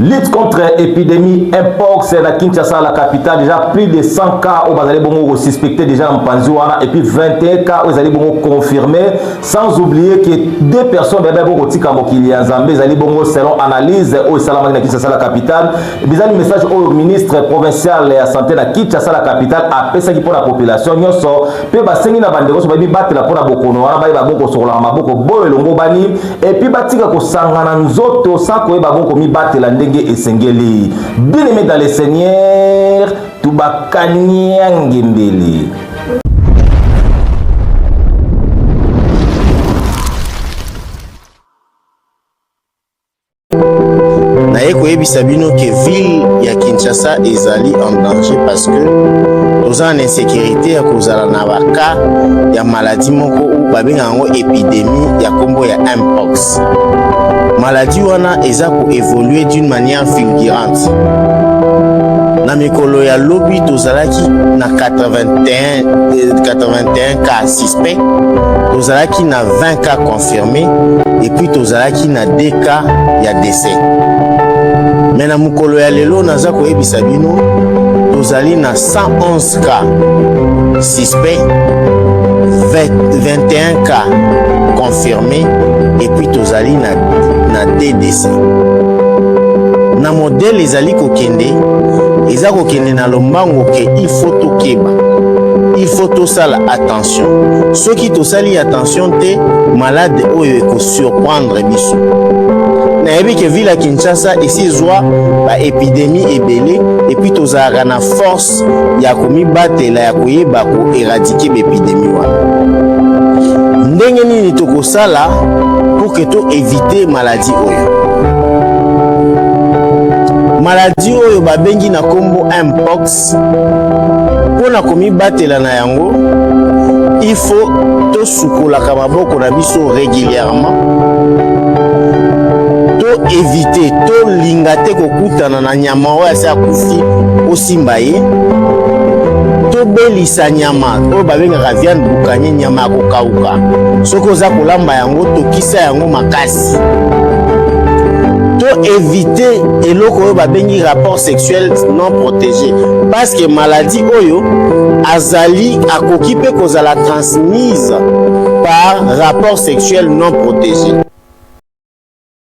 Lutte contre épidémie mpox na Kinshasa, la capitale, déjà plus de 100 cas oyo bazali bongo kosuspecte déjà na mopanzi wana, et puis 21 cas oyo ezali bongo confirmé, sans oublier que deux personnes bayebaki bongo kotika mokili ya Nzambe. Ezali bongo selon analyse oyo esalamaki na Kinshasa, la capitale. Ezali message oyo ministre provincial ya santé na Kinshasa, la capitale, apesaki mpo na population nyonso, mpe basengi na bandeko nyonso bamibatela mpo na bokono wana, bayeba bongo kosokolaka maboko boyo elongo bani, et puis batika kosangana nzoto sans koyeba bongo komibatela ndenge esengeli. Bien aimé dans le Seigneur, tubakaniange mbele. Naye koyebisa bino ke ville ya Kinshasa ezali en danger parce que toza na insécurité ya kozala na baka ya maladie moko oyo babengaka yango épidémie ya nkombo ya mpox. Maladie wana eza koévolue d'une manière fulgurante. Na mikolo ya lobi, tozalaki na 81 cas suspect, tozalaki na 20 cas confirmé et puis tozalaki na 2 cas ya décès. Mais na mokolo ya lelo, naza koyebisa bino, tozali na 111 cas suspect, 21 cas confirmé et puis tozali na 2 décès. Na modèle ezali kokende, eza kokende na lombango ke il faut tokeba, il faut tosala attention. Soki tosali attention te, malade oyo ekosurprendre biso. Nayebi ke ville ya Kinshasa esi ezwa baépidémie ebele, et puis tozalaka na force ya komibatela, ya koyeba koéradiquer baépidémie wana. Ndenge nini tokosala pour ke toévite maladie oyo? Maladie oyo babengi na nkombo mpox, mpo na komibatela na yango, il faut tosukolaka maboko na biso régulièrement, to évite, tolinga te kokutana na nyama oyo asi akufi, osimba ye, tobelisa nyama oyo babengaka viande bukanye, nyama ya kokauka. Soki oza kolamba yango, tokisa yango makasi. To évite eloko oyo babengi rapport sexuel non protégé, parce que maladie oyo azali, akoki mpe kozala transmise par rapport sexuel non protégé.